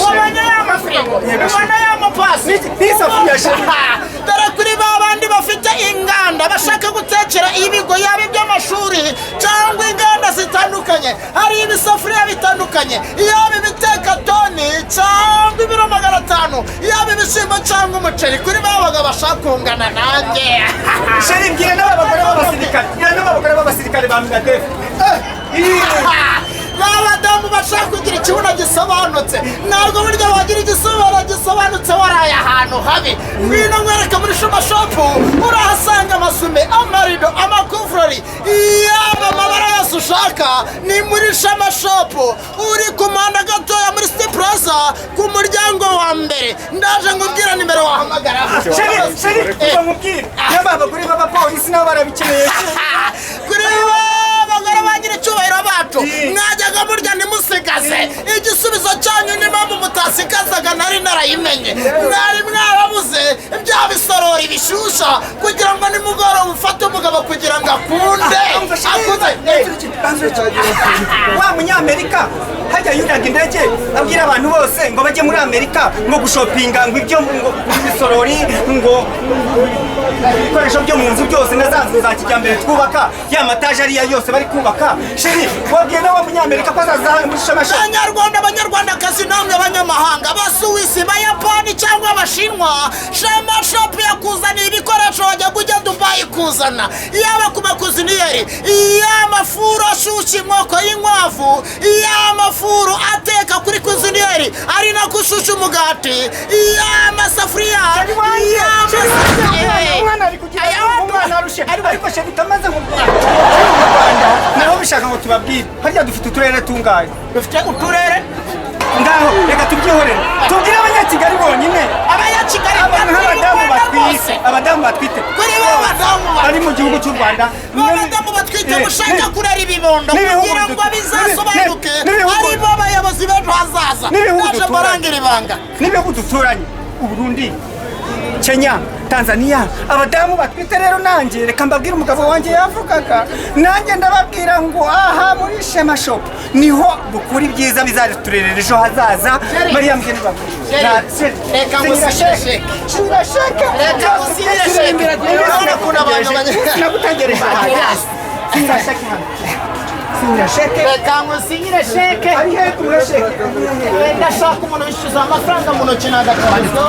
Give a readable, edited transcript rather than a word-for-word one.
Wabonye ya mafirigo, ubona ya mapasi N'isafuriya, chéri. Dore kuri ba bandi bafite inganda, bashaka gutekera ibigo, yaba iby'amashuri cyangwa inganda zitandukanye, hari ibisafuriya bitandukanye, yaba ibiteka toni cyangwa ibiro 500, yaba ibishyimbo cyangwa umuceri, kuri ba bagabo bashaka kungana nanjye. Chéri, mbwira n'aba bagore b'abasirikare, mbwira n'aba bagore b'abasirikare ba MINADEF. Ba badamu bashaka kugira ikibuno gisobanutse, ntabwo burya wagira igisobanuro gisobanutse waraye ahantu habi. Ngwino nkwereke muri Shema Shop, urahasanga amasume, amarido, amakuvurori, yaba amabara yose ushaka. Ni muri Shema Shop, uri ku muhanda gatoya muri City Plaza, ku muryango wa mbere. Ndaje ngubwira nimero wahamagara. Chéri, chéri, kuva nkubwire, n'aba bagore b'abapolisi nabo barabikeneye. Kuri ba bagore bagira icyubahiro bacu, mwajyaga murya ntimusigaze. Igisubizo cyanyu n'impamvu mutasigazaga nari narayimenye: mwari mwarabuze bya bisorori bishyushya kugira ngo nimugoroba ufate umugabo kugira ngo akunde akunde. Wa Munyamerika hajya yuriraga indege abwira abantu bose ngo bajye muri Amerika ngo gushopinga, ngo ibyo, ngo ibisorori, ngo ibikoresho byo mu nzu byose na za nzu za kijyambere twubaka, ya mataje ariya yose bari kubaka. Chéri, wabwiye na wa Munyamerika ko azaza hano muri Shema Shop? Abanyarwanda, Abanyarwandakazi, namwe abanyamahanga, Abasuwisi, Abayapani cyangwa Abashinwa, Shema Shop yakuzaniye ibikoresho wajya ujya Dubayi kuzana, yaba ku macuisinière, y'amafuru ashyushya inkoko y'inkwavu, y'amafuru ateka kuri cuisinière ari nako ushyushya umugati, y'amasafuriya. Umwana ari kugira umwana arushe, ariko chéri, utamaze nkubwira, mu Rwanda naho bishaka ngo tubabwire, harya dufite uturere tungahe? Dufite uturere Ngaho reka tubyihorere, tubwire Abanyakigali bonyine. Abanyakigali. Abantu nk'abadamu batwite, abadamu batwite. Kuri bo badamu bari mu gihugu cy'u Rwanda. Abadamu batwite mushaka kurera ibibondo kugira ngo bizasobanuke aribo bayobozi b'ejo hazaza, naje mbarangira ibanga. N'ibihugu duturanye, Uburundi, Kenya, Tanzania, abadamu batwite rero, nanjye reka mbabwire, umugabo wanjye yavugaga, nanjye ndababwira ngo aha muri Shema Shop niho dukura ibyiza bizaturerera ejo hazaza. Mariya mugeni. Reka ngusinyire sheke. Sinyira sheke. Reka ngusinyire sheke. Urabona ukuntu abantu Sinagutegereje. Sinyira sheke hano, sinyira sheke. Reka ngusinyire sheke. Ari he tumuhe sheke? Ndashaka umuntu wishyuza amafaranga mu ntoki n'agakarito.